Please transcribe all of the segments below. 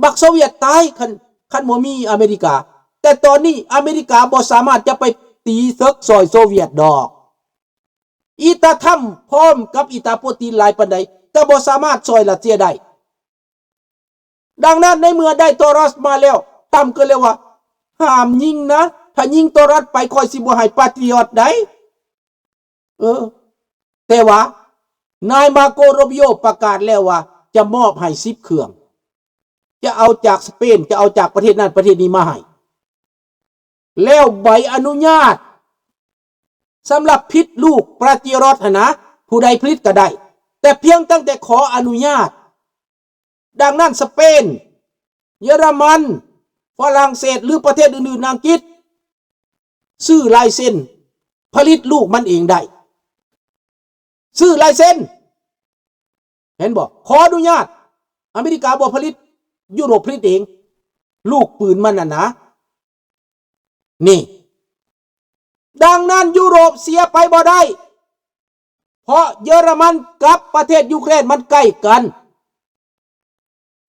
ບັກໂຊວຽດຕາຍ ຄັນ ຄັນບໍ່ມີອາເມລິກາ. ແຕ່ຕອນນີ້ອາເມລິກາບໍ່ສາມາດຈະໄປຕີເສິກຊ່ອຍໂຊວຽດດອກ. ອີຕາທຳພ້ອມກັບອີຕາປູຕິນຫຼາຍປານໃດ ກໍບໍ່ສາມາດຊ່ອຍຣັດເຊຍໄດ້. ດັ່ງນັ້ນໃນເມື່ອໄດ້ໂທຣັສມາແລ້ວ ທຳກໍເລີຍວ່າ ຫ້າມຍິງນະ, ຖ້າຍິງໂທຣັສໄປ ຂ້ອຍຊິບໍ່ໃຫ້ປາຕຣິອອດໃດ. ເອີ ແຕ່ວ່ານາຍມາໂກໂຣບິໂອປະກາດແລ້ວວ່າຈະມອບໃຫ້ສິບເຄື່ອງ, ຈະເອົາຈາກສະເປນ, ຈະເອົາຈາກປະເທດນັ້ນປະເທດນີ້ມາໃຫ້. ແລ້ວໃບອະນຸຍາດສຳລັບຜະລິດລູກປາຕຣິອອດຫັ້ນນະ ຜູ້ໃດຜະລິດກໍໄດ້, ແຕ່ພຽງຕັ້ງແຕ່ຂໍອະນຸຍາດ. ດັ່ງນັ້ນ ສະເປນ, ເຢຍລະມັນ, ຝຣັ່ງເສດ ຫຼື ປະເທດອື່ນໆ ອັງກິດ ຊື້ລາຍເຊັນຜະລິດລູກມັນເອງໄດ້, ຊື້ລາຍເຊັນ. ເຫັນບໍ່? ຂໍອະນຸຍາດ. ອາເມລິກາບໍ່ຜະລິດ, ຢູໂຣບຜະລິດເອງ ລູກປືນມັນນັ້ນນະ. ນີ້ ດັ່ງນັ້ນຢູໂຣບເສຍໄປບໍ່ໄດ້ ເພາະເຢຍລະມັນກັບປະເທດຢູເຄຣນມັນໃກ້ກັນ.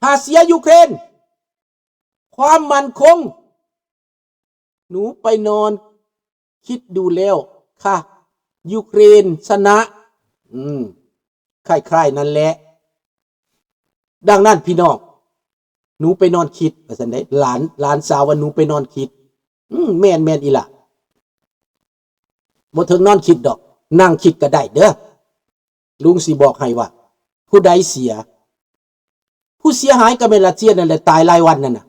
ຖ້າເສຍຢູເຄຣນ ຄວາມໝັ້ນຄົງ ໜູໄປນອນຄິດດູແລ້ວ ຄະ ຢູເຄຣນຊະນະ. ອືມ ຄ້າຍໆນັ້ນແຫຼະ. ດັ່ງນັ້ນພີ່ນ້ອງ ໜູໄປນອນຄິດ ວ່າຊັ້ນເດ້. ຫຼານ ຫຼານສາວວ່າ ໜູໄປນອນຄິດ. ອືມ ແມ່ນ ແມ່ນອີ່ຫຼະ. ບໍ່ເຖິງນອນຄິດດອກ, ນັ່ງຄິດກໍໄດ້ເດີ້. ລຸງຊິບອກໃຫ້ວ່າ ຜູ້ໃດເສຍ? ຜູ້ເສຍຫາຍກໍແມ່ນຣັດເຊຍນັ້ນແຫຼະ, ຕາຍລາຍວັນນັ້ນນະ.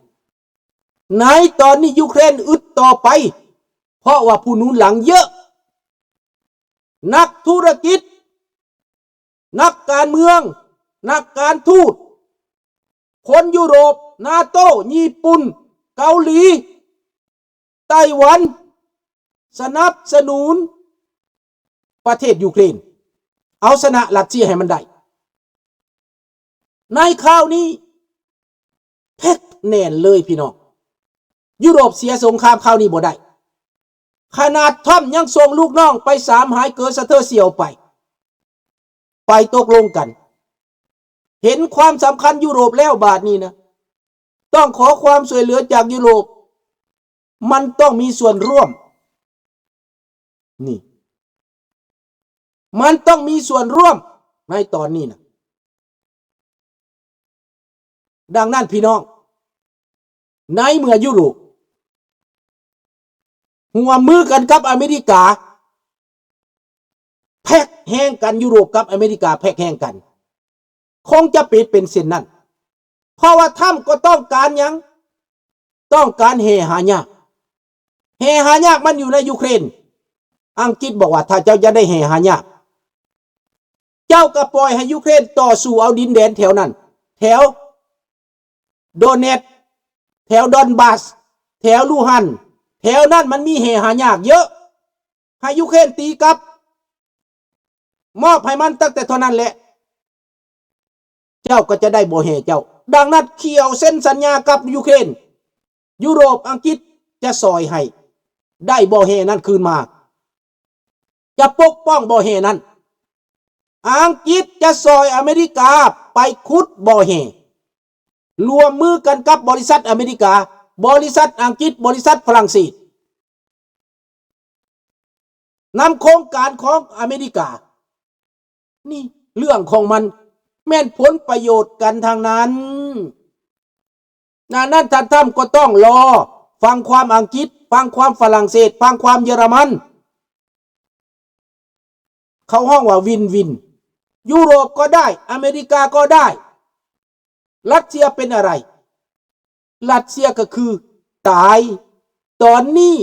ໃນຕອນນີ້ຢູເຄຣນອຶດຕໍ່ໄປ ເພາະວ່າຜູ້ໜູນຫຼັງເຍອະ. ນັກທຸລະກິດ, ນັກການເມືອງ, ນັກການທູດ, ຄົນຢູໂຣບ, ນາໂຕ, ຍີ່ປຸ່ນ, ເກົາຫຼີ, ໄຕ້ຫວັນ ສະໜັບສະໜູນປະເທດຢູເຄຣນ ເອົາຊະນະຣັດເຊຍໃຫ້ມັນໄດ້. ໃນຄາວນີ້ແພັກແໜ້ນເລີຍພີ່ນ້ອງ. ຢູໂຣບເສຍສົງຄາມຄາວນີ້ບໍ່ໄດ້. ຂະໜາດທຣຳຍັງສົ່ງລູກນ້ອງໄປສາມຫາຍເກີສະເທີສຽວໄປ ໄປຕົກລົງກັນ. ເຫັນຄວາມສຳຄັນຢູໂຣບແລ້ວ ບາດນີ້ນະ ຕ້ອງຂໍຄວາມຊ່ວຍເຫຼືອຈາກຢູໂຣບ. ມັນຕ້ອງມີສ່ວນຮ່ວມ. ນີ້ ມັນຕ້ອງມີສ່ວນຮ່ວມໃນຕອນນີ້ນະ. ດັ່ງນັ້ນພີ່ນ້ອງ ໃນເມື່ອຢູໂຣບຮ່ວມມືກັນກັບອາເມລິກາ ແພັກແຮງກັນ, ຢູໂຣບກັບອາເມລິກາແພັກແຮງກັນ, ຄົງຈະເປັນ ເປັນເຊັ່ນນັ້ນ. ເພາະວ່າທຣຳກໍຕ້ອງການຫຍັງ? ຕ້ອງການແຮ່ຫາຍາກ. ແຮ່ຫາຍາກມັນຢູ່ໃນຢູເຄຣນ. ອັງກິດບອກວ່າ ຖ້າເຈົ້າຢາກໄດ້ແຮ່ຫາຍາກ ເຈົ້າກໍປ່ອຍໃຫ້ຢູເຄຣນຕໍ່ສູ້ເອົາດິນແດນແຖວນັ້ນ, ແຖວໂດເນັດ, ແຖວດອນບາສ, ແຖວລູຮັນ, ແຖວນັ້ນມັນມີແຮ່ຫາຍາກເຍອະ. ໃຫ້ຢູເຄຣນຕີກັບ, ມອບໃຫ້ມັນຕັ້ງແຕ່ເທົ່ານັ້ນແຫຼະ. ເຈົ້າກໍຈະໄດ້ບໍ່ແຮ່ເຈົ້າ. ດັ່ງນັ້ນ ຂ້ອຍເຊັນສັນຍາກັບຢູເຄຣນ. ຢູໂຣບ, ອັງກິດຈະຊ່ອຍໃຫ້ໄດ້ບໍ່ແຮ່ນັ້ນຄືນມາ, ຈະປົກປ້ອງບໍ່ແຮ່ນັ້ນ. ອັງກິດຈະຊ່ອຍອາເມລິກາໄປຂຸດບໍ່ແຮ່, ຮ່ວມມືກັນກັບບໍລິສັດອາເມລິກາ, ບໍລິສັດອັງກິດ, ບໍລິສັດຝຣັ່ງເສດ. ນຳໂຄງການຂອງອາເມລິກາ. ນີ້ເລື່ອງຂອງມັນແມ່ນຜົນປະໂຫຍດກັນທາງນັ້ນ. ນານນັ້ນທ່ານທຣຳກໍຕ້ອງລໍຟັງຄວາມອັງກິດ, ຟັງຄວາມຝຣັ່ງເສດ, ຟັງຄວາມເຢຍລະມັນ. ເຂົາຮ້ອງວ່າວິນວິນ. ຢູໂຣບກໍໄດ້, ອາເມລິກາກໍໄດ້. ຣັດເຊຍເປັນອະໄລ? ຣັດເຊຍກໍຄືຕາຍ. ຕອນນີ້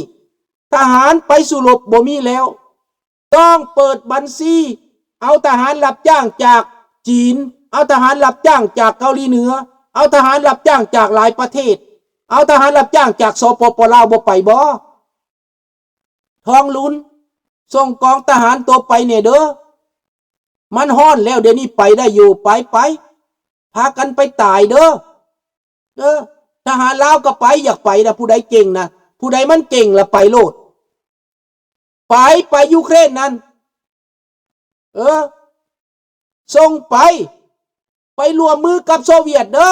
ທະຫານໄປສູ້ລົບບໍ່ມີແລ້ວ. ຕ້ອງເປີດບັນຊີ ເອົາທະຫານຮັບຈ້າງຈາກຈີນ, ເອົາທະຫານຮັບຈ້າງຈາກເກົາຫຼີເໜືອ, ເອົາທະຫານຮັບຈ້າງຈາກຫຼາຍປະເທດ, ເອົາທະຫານຮັບຈ້າງຈາກ ສປປ ລາວ ບໍ່ໄປບໍ? ທອງລຸນ, ສົ່ງກອງທະຫານໂຕໄປແດ່ເດີ. ມັນຮ້ອນແລ້ວ ດຽວນີ້ໄປໄດ້ຢູ່. ໄປ, ໄປ. ພາກັນໄປຕາຍເດີ. ເອີ, ທະຫານລາວກໍໄປ, ຢາກໄປນະ, ຜູ້ໃດເກັ່ງນະ, ຜູ້ໃດມັນເກັ່ງລະໄປໂລດ. ໄປ, ໄປຢູເຄຣນນັ້ນ. ເອີ, ສົ່ງໄປ, ໄປຮ່ວມມືກັບໂຊວຽດເດີ.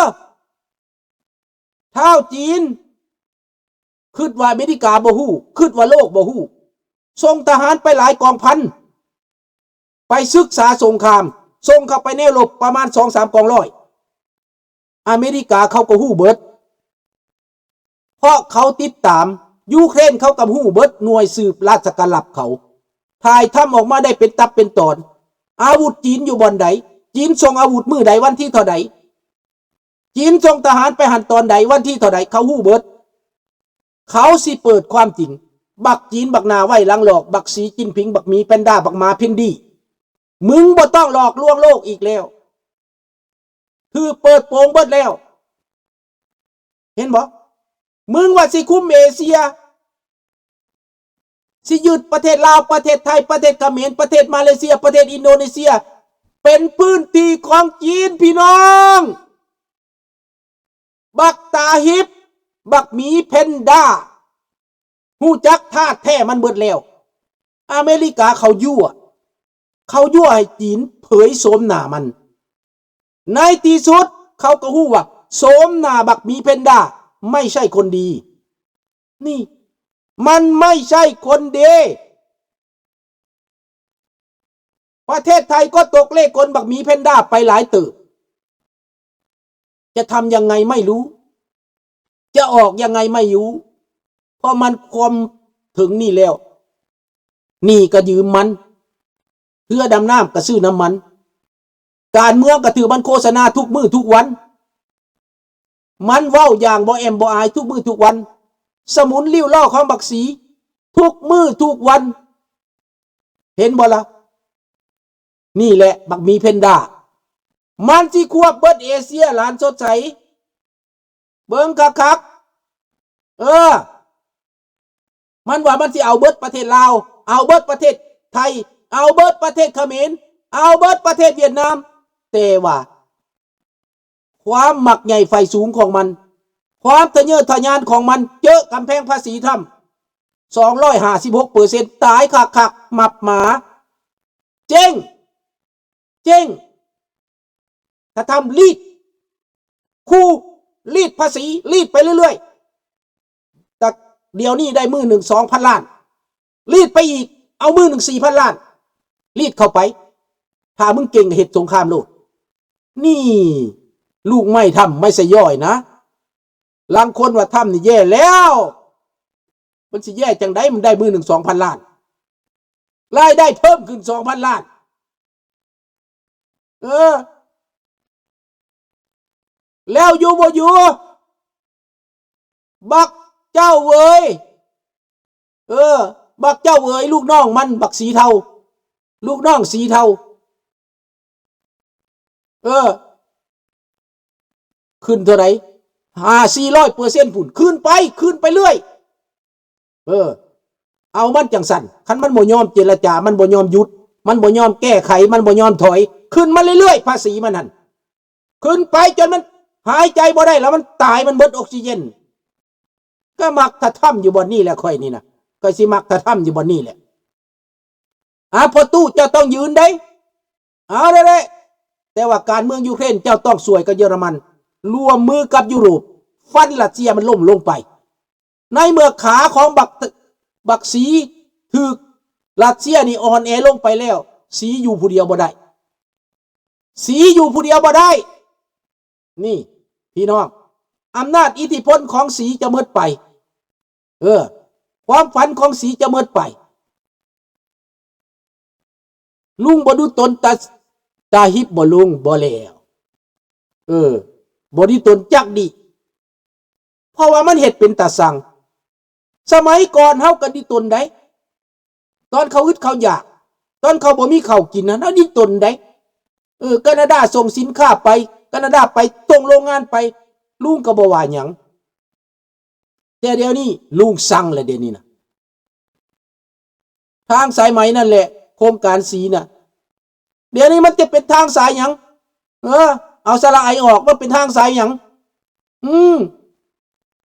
ທ້າວຈີນ ຄິດວ່າອາເມລິກາບໍ່ຮູ້ ຄິດວ່າໂລກບໍ່ຮູ້ ສົ່ງທະຫານໄປຫຼາຍກອງພັນ ໄປສຶກສາສົງຄາມ ສົ່ງເຂົ້າໄປແນວລົບປະມານສອງສາມກອງຮ້ອຍ ອາເມລິກາເຂົາກໍຮູ້ເບິດ ເພາະເຂົາຕິດຕາມ ຢູເຄຣນເຂົາກໍຮູ້ເບິດ ໜ່ວຍສືບລາຊະການລັບເຂົາ ຖ່າຍທຳອອກມາໄດ້ເປັນຕັບເປັນຕອນ ອາວຸດຈີນຢູ່ບ່ອນໃດ ຈີນສົ່ງອາວຸດມື້ໃດ ວັນທີເທົ່າໃດ ຈີນສົ່ງທະຫານໄປຫັ້ນຕອນໃດ ວັນທີເທົ່າໃດ ເຂົາຮູ້ເບິດ ເຂົາຊິເປີດຄວາມຈິງ ບັກຈີນ ບັກໜ້າໄຫວ້ຫຼັງຫຼອກ ບັກສີຈິ້ນຜິງ ບັກໝີແພນດ້າ ບັກໝາເພັນດີ ມຶງບໍ່ຕ້ອງຫຼອກລວງໂລກອີກແລ້ວ ຖືກເປີດໂປງເບິດແລ້ວ ເຫັນບໍ່? ມຶງວ່າຊິຄຸມເອເຊຍ ຊິຍຶດປະເທດລາວ ປະເທດໄທ ປະເທດຂະເໝນ ປະເທດມາເລເຊຍ ປະເທດອິນໂດເນເຊຍ ເປັນພື້ນທີ່ຂອງຈີນ ພີ່ນ້ອງ ບັກຕາຫິບ ບັກໝີແພນດ້າ ຮູ້ຈັກທາດແທ້ມັນເບິດແລ້ວ ອາເມລິກາເຂົາຍົວະ ເຂົາຍົວະໃຫ້ຈີນເຜີຍໂສມໜ້າມັນ ໃນທີ່ສຸດເຂົາກໍຮູ້ວ່າໂສມໜ້າບັກໝີແພນດ້າໄມ່ໃຊ່ຄົນດີ ນີ້ ມັນໄມ່ໃຊ່ຄົນດີ ປະເທດໄທກໍຕົກເລກກົນບັກໝີແພນດ້າໄປຫຼາຍເຕີບ ຈະທຳຍັງໄງໄມ່ຮູ້ ຈະອອກຍັງໄງໄມ່ຮູ້ ເພາະມັນຄວາມເຖິງນີ້ແລ້ວ ໜີ້ກໍຢືມມັນ ເຮືອດຳນ້ຳກໍຊື້ນຳມັນ ການເມືອງກໍຖືກມັນໂຄສະນາທຸກມື້ທຸກວັນ ມັນເວົ້າຢ່າງບໍ່ແອມບໍ່ອາຍທຸກມື້ທຸກວັນ ສະໝຸນລິ້ວລໍ້ຂອງບັກສີທຸກມື້ທຸກວັນ ເຫັນບໍ່ລະ? ນີ້ແຫຼະບັກໝີແພນດ້າ ມັນຊິຄວບເບິດເອເຊຍ ຫຼານສົດໃສ ເບິ່ງຄັກໆ ເອີ ມັນວ່າມັນຊິເອົາເບິດປະເທດລາວ ເອົາເບິດປະເທດໄທ ເອົາເບິດປະເທດຂະເໝນ ເອົາເບິດປະເທດຫວຽດນາມ ແຕ່ວ່າ ຄວາມມັກໃຫຍ່ໃຝ່ສູງຂອງມັນ ຄວາມທະເຍີທະຍານຂອງມັນ ເຈີກຳແພງພາສີທຳ ສອງຮ້ອຍຫ້າສິບຫົກເປີເຊັນ ຕາຍຄັກໆ ໝັບໝາ ເຈັງ ເຈັງ ຖ້າທຳລີດ ຂູ່ ລີດພາສີ ລີດໄປເລື້ອຍໆ ແຕ່ດຽວນີ້ໄດ້ມື້ໜຶ່ງສອງພັນລ້ານ ລີດໄປອີກ ເອົາມື້ໜຶ່ງສີ່ພັນລ້ານ ລີດເຂົ້າໄປ ຖ້າມຶງເກັ່ງເຮັດສົງຄາມໂລດ ນີ້ ລູກໄມ້ທຳ ໄມ້ສະຍ້ອຍນະ ລາງຄົນວ່າທຳນີ້ແຍ່ແລ້ວ ມັນຊິແຍ່ຈັ່ງໃດ ມັນໄດ້ມື້ໜຶ່ງສອງພັນລ້ານ ລາຍໄດ້ເພີ່ມຂຶ້ນສອງພັນລ້ານ ເອີ ແລ້ວຢູ່ບໍ່ຢູ່ ບັກເຈົ້າເອີຍ ເອີ ບັກເຈົ້າເອີຍ ລູກນ້ອງມັນ ບັກສີເທົາ ລູກນ້ອງສີເທົາ ເອີ ຂຶ້ນເທົ່າໃດ ຫ້າສີ່ຮ້ອຍເປີເຊັນພຸ້ນ ຂຶ້ນໄປ ຂຶ້ນໄປເລື້ອຍ ເອີ ເອົາມັນຈັ່ງຊັ້ນ ຄັນມັນບໍ່ຍອມເຈລະຈາ ມັນບໍ່ຍອມຢຸດ ມັນບໍ່ຍອມແກ້ໄຂ ມັນບໍ່ຍອມຖອຍ ຂຶ້ນມາເລື້ອຍໆ ພາສີມັນຫັ້ນ ຂຶ້ນໄປຈົນມັນຫາຍໃຈບໍ່ໄດ້ແລ້ວ ມັນຕາຍ ມັນໝົດອົກຊີເຈນ ກໍມັກຖ້າທຳຢູ່ບ່ອນນີ້ແຫຼະ ຂ້ອຍນີ້ນະ ຂ້ອຍຊິມັກຖ້າທຳຢູ່ບ່ອນນີ້ແຫຼະ ອາ ພໍ່ຕູ້ ເຈົ້າຕ້ອງຢືນເດ້ ເອົາເດ້ ແຕ່ວ່າການເມືອງຢູເຄຣນ ເຈົ້າຕ້ອງຊ່ວຍກັບເຢຍລະມັນ ຮ່ວມມືກັບຢູໂຣບ ຟັນຣັດເຊຍມັນລົ້ມລົງໄປ ໃນເມື່ອຂາຂອງບັກ ບັກສີຖືກຣັດເຊຍນີ້ອ່ອນແອລົງໄປແລ້ວ ສີຢູ່ຜູ້ດຽວບໍ່ໄດ້ ສີຢູ່ຜູ້ດຽວບໍ່ໄດ້ ນີ້ ພີ່ນ້ອງ ອຳນາດອິດທິພົນຂອງສີຈະໝົດໄປ ເອີ ຄວາມຝັນຂອງສີຈະໝົດໄປ ລຸງບໍ່ດູຕົນຕາ ຕາຫິບບໍ່ລຸງ? ບໍ່ແລ້ວ ເອີ ບໍ່ດີຕົນຈັກດີ້ ເພາະວ່າມັນເຮັດເປັນຕາຊັງ ສະໄໝກ່ອນເຮົາກໍດີຕົນໃດ ຕອນເຂົາອຶດເຂົາຢາກ ຕອນເຂົາບໍ່ມີເຂົ້າກິນຫັ້ນ ເຮົາດີຕົນໃດ ເອີ ການາດາສົ່ງສິນຄ້າໄປ ການາດາໄປ ສົ່ງໂລງງານໄປ ລຸງກໍບໍ່ວ່າຫຍັງ ແຕ່ດຽວນີ້ລຸງຊັງແລ້ວ ດຽວນີ້ນະ ທາງສາຍໄໝນັ້ນແຫຼະ ໂຄງການສີນະ ດຽວນີ້ມັນຈະເປັນທາງສາຍຫຍັງ? ເອີ ເອົາສະຫຼະໄອອອກ ມັນເປັນທາງສາຍຫຍັງ? ອືມ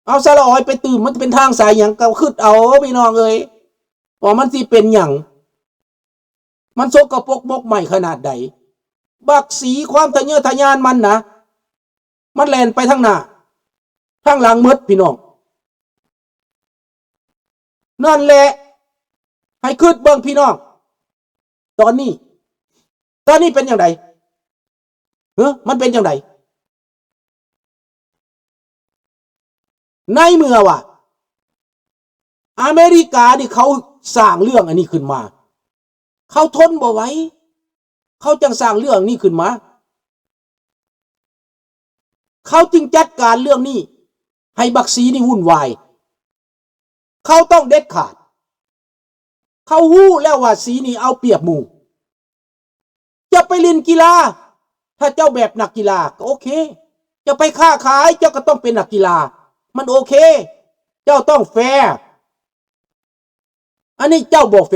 ເອົາສະຫຼະອອຍໄປຕື່ມ ມັນຈະເປັນທາງສາຍຫຍັງ? ກໍຄິດເອົາ ພີ່ນ້ອງເອີຍ ວ່າມັນຊິເປັນຫຍັງ? ມັນສົກກະປົກໝົກໄໝ້ຂະໜາດໃດ? ບັກສີ ຄວາມທະເຍີທະຍານມັນນະ ມັນແລ່ນໄປທາງໜ້າ ທາງຫຼັງໝົດພີ່ນ້ອງ. ນັ້ນແຫຼະ ໃຫ້ຄິດເບິ່ງພີ່ນ້ອງ ຕອນນີ້ ຕອນນີ້ເປັນຈັ່ງໃດ? ເອີ ມັນເປັນຈັ່ງໃດ? ໃນເມື່ອວ່າອາເມລິການີ້ເຂົາສ້າງເລື່ອງອັນນີ້ຂຶ້ນມາ ເຂົາທົນບໍ່ໄຫວ ເຂົາຈຶ່ງສ້າງເລື່ອງນີ້ຂຶ້ນມາ ເຂົາຈຶ່ງຈັດການເລື່ອງນີ້ໃຫ້ບັກສີນີ້ວຸ່ນວາຍ ເຂົາຕ້ອງເດັດຂາດ ເຂົາຮູ້ແລ້ວວ່າສີນີ້ເອົາປຽບໝູ່. ຈະໄປຫຼິ້ນກິລາ ຖ້າເຈົ້າແບບນັກກິລາກໍໂອເຄ ຈະໄປຄ້າຂາຍ ເຈົ້າກໍຕ້ອງເປັນນັກກິລາ ມັນໂອເຄ ເຈົ້າຕ້ອງແຟ ອັນນີ້ເຈົ້າບໍ່ແຟ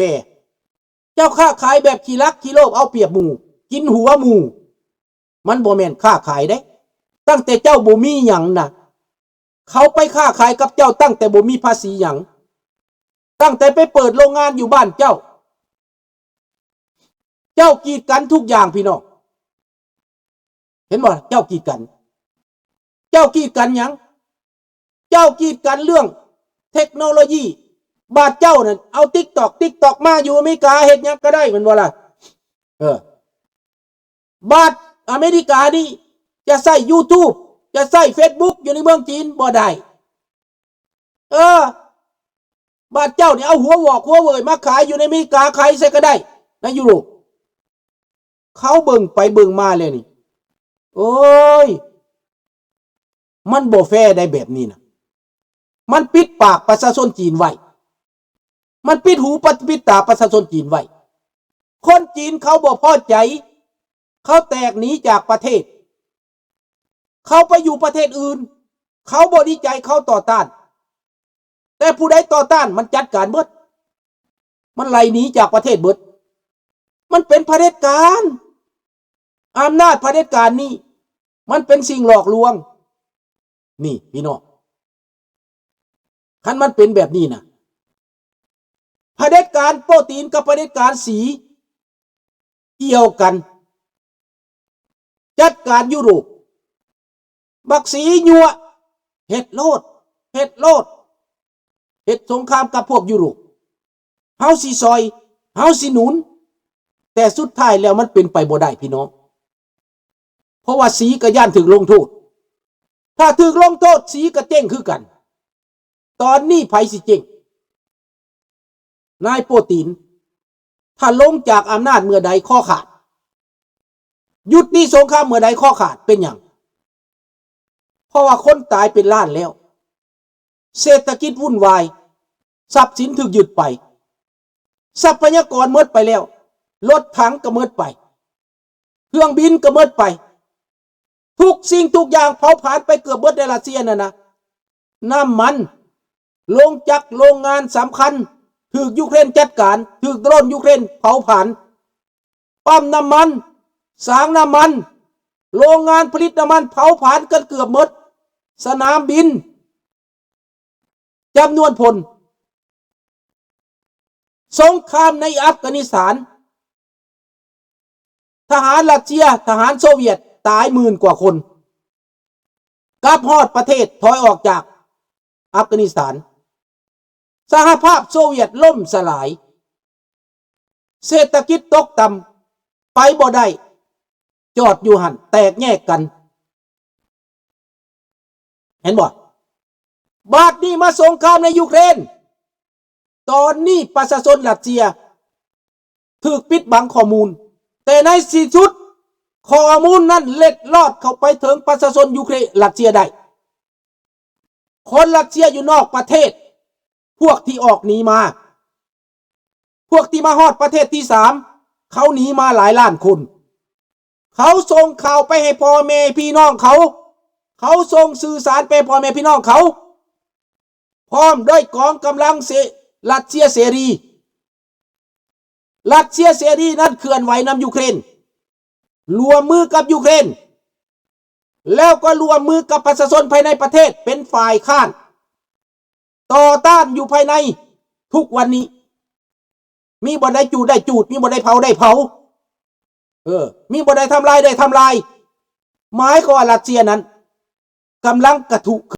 ເຈົ້າຄ້າຂາຍແບບຂີ້ລັກຂີ້ໂລບ ເອົາປຽບໝູ່ ກິນຫົວໝູ່ ມັນບໍ່ແມ່ນຄ້າຂາຍເດ້. ຕັ້ງແຕ່ເຈົ້າບໍ່ມີຫຍັງນະ ເຂົາໄປຄ້າຂາຍກັບເຈົ້າຕັ້ງແຕ່ບໍ່ມີພາສີຫຍັງ ຕັ້ງແຕ່ໄປເປີດໂລງງານຢູ່ບ້ານເຈົ້າ ເຈົ້າກີດກັນທຸກຢ່າງພີ່ນ້ອງ ເຫັນບໍ່? ເຈົ້າກີດກັນ ເຈົ້າກີດກັນຫຍັງ? ເຈົ້າກີດກັນເລື່ອງເທັກໂນໂລຢີ ບາດເຈົ້ານັ້ນເອົາຕິກຕັອກ ຕິກຕັອກມາຢູ່ອາເມລິກາ ເຮັດຫຍັງກໍໄດ້ແມ່ນບໍ່ລະ? ເອີ ບາດອາເມລິການີ້ຈະໃຊ້ຢູທູບ ຈະໃຊ້ເຟສບຸກຢູ່ໃນເມືອງຈີນບໍ່ໄດ້ ເອີ ບາດເຈົ້ານີ້ເອົາຫົວວອກຫົວເຫວີຍມາຂາຍຢູ່ໃນອາເມລິກາ ຂາຍໃສກໍໄດ້ໃນຢູໂຣບ. ເຂົາເບິ່ງໄປເບິ່ງມາແລ້ວນີ້ ໂອ້ຍ ມັນບໍ່ແຟໄດ໋ແບບນີ້ນະ ມັນປິດປາກປະຊາຊົນຈີນໄວ້ ມັນປິດຫູປະ ປິດຕາປະຊາຊົນຈີນໄວ້. ຄົນຈີນເຂົາບໍ່ພໍໃຈ ເຂົາແຕກໜີຈາກປະເທດ ເຂົາໄປຢູ່ປະເທດອື່ນ ເຂົາບໍ່ດີໃຈ ເຂົາຕໍ່ຕ້ານ ແຕ່ຜູ້ໃດຕໍ່ຕ້ານມັນຈັດການເບິດ ມັນໄລ່ໜີຈາກປະເທດເບິດ ມັນເປັນຜະເດັດການ ອຳນາດຜະເດັດການນີ້ ມັນເປັນສິ່ງຫຼອກລວງ ນີ້ພີ່ນ້ອງ ຄັນມັນເປັນແບບນີ້ນະ ຜະເດັດການໂປຕີນກັບຜະເດັດການສີ ກ່ຽວກັນ ຈັດການຢູໂຣບ ບັກສີຍົວະ ເຮັດໂລດ ເຮັດໂລດ ເຮັດສົງຄາມກັບພວກຢູໂຣບ ເຮົາຊິຊ່ອຍ ເຮົາຊິໜູນ ແຕ່ສຸດທ້າຍແລ້ວມັນເປັນໄປບໍ່ໄດ້ພີ່ນ້ອງ ເພາະວ່າສີກໍຢ້ານຖືກລົງໂທດ ຖ້າຖືກລົງໂທດສີກໍເຈັ້ງຄືກັນ ຕອນນີ້ໃຜຊິເຈັ້ງ? ນາຍໂປຕີນ ຖ້າລົງຈາກອຳນາດເມື່ອໃດຄໍຂາດ ຢຸດນີ້ສົງຄາມເມື່ອໃດຄໍຂາດ ເປັນຫຍັງ? ເພາະວ່າຄົນຕາຍເປັນລ້ານແລ້ວ ເສດຖະກິດວຸ່ນວາຍ ຊັບສິນຖືກຍຶດໄປ ຊັບພະຍາກອນໝົດໄປແລ້ວ ລົດຖັງກໍໝົດໄປ ເຄື່ອງບິນກໍໝົດໄປ ທຸກສິ່ງທຸກຢ່າງເຜົາຜານໄປເກືອບເບິດໃນຣັດເຊຍນັ້ນນະ ນ້ຳມັນ ໂລງຈັກໂລງງານສຳຄັນ ຖືກຢູເຄຣນຈັດການ ຖືກໂດຣນຢູເຄຣນເຜົາຜານ ປ້ຳນ້ຳມັນ ສາງນ້ຳມັນ ໂລງງານຜະລິດນ້ຳມັນເຜົາຜານກັນເກືອບໝົດ ສະໜາມບິນ ຈຳນວນພົນ ສົງຄາມໃນອັຟການິສຖານ ທະຫານຣັດເຊຍ ທະຫານໂຊວຽດຕາຍໝື່ນກວ່າຄົນ ກັບຮອດປະເທດ ຖອຍອອກຈາກອັຟການິສຖານ ສະຫະພາບໂຊວຽດລົ້ມສະຫຼາຍ ເສດຖະກິດຕົກຕ່ຳ ໄປບໍ່ໄດ້ ຈອດຢູ່ຫັ້ນ ແຕກແຍກກັນ ເຫັນບໍ່? ບາດນີ້ມາສົງຄາມໃນຢູເຄຣນ ຕອນນີ້ປະຊາຊົນຣັດເຊຍຖືກປິດບັງຂໍ້ມູນ ແຕ່ໃນທີ່ສຸດຂໍ້ມູນນັ້ນເລັດລອດເຂົ້າໄປເຖິງປະຊາຊົນຢູເຄຣນ ຣັດເຊຍໄດ້. ຄົນຣັດເຊຍຢູ່ນອກປະເທດ ພວກທີ່ອອກໜີມາ ພວກທີ່ມາຮອດປະເທດທີສາມ ເຂົາໜີມາຫຼາຍລ້ານຄົນ ເຂົາສົ່ງຂ່າວໄປໃຫ້ພໍ່ແມ່ພີ່ນ້ອງເຂົາ ເຂົາສົ່ງສື່ສານໄປໃຫ້ພໍ່ແມ່ພີ່ນ້ອງເຂົາ ພ້ອມດ້ວຍກອງກຳລັງເສ ຣັດເຊຍເສລີ ຣັດເຊຍເສລີນັ້ນເຄື່ອນໄຫວນຳຢູເຄຣນ ຮ່ວມມືກັບຢູເຄຣນ ແລ້ວກໍຮ່ວມມືກັບປະຊາຊົນພາຍໃນປະເທດເປັນຝ່າຍຄ້ານ ຕໍ່ຕ້ານຢູ່ພາຍໃນທຸກວັນນີ້ ມີບ່ອນໃດຈູດໄດ້ຈູດ ມີບ່ອນໃດເຜົາໄດ້ເຜົາ ເອີ ມີບ່ອນໃດທຳລາຍໄດ້ທຳລາຍ ໝາຍຄວາມວ່າຣັດເຊຍນັ້ນກຳລັງກະທຸກຂ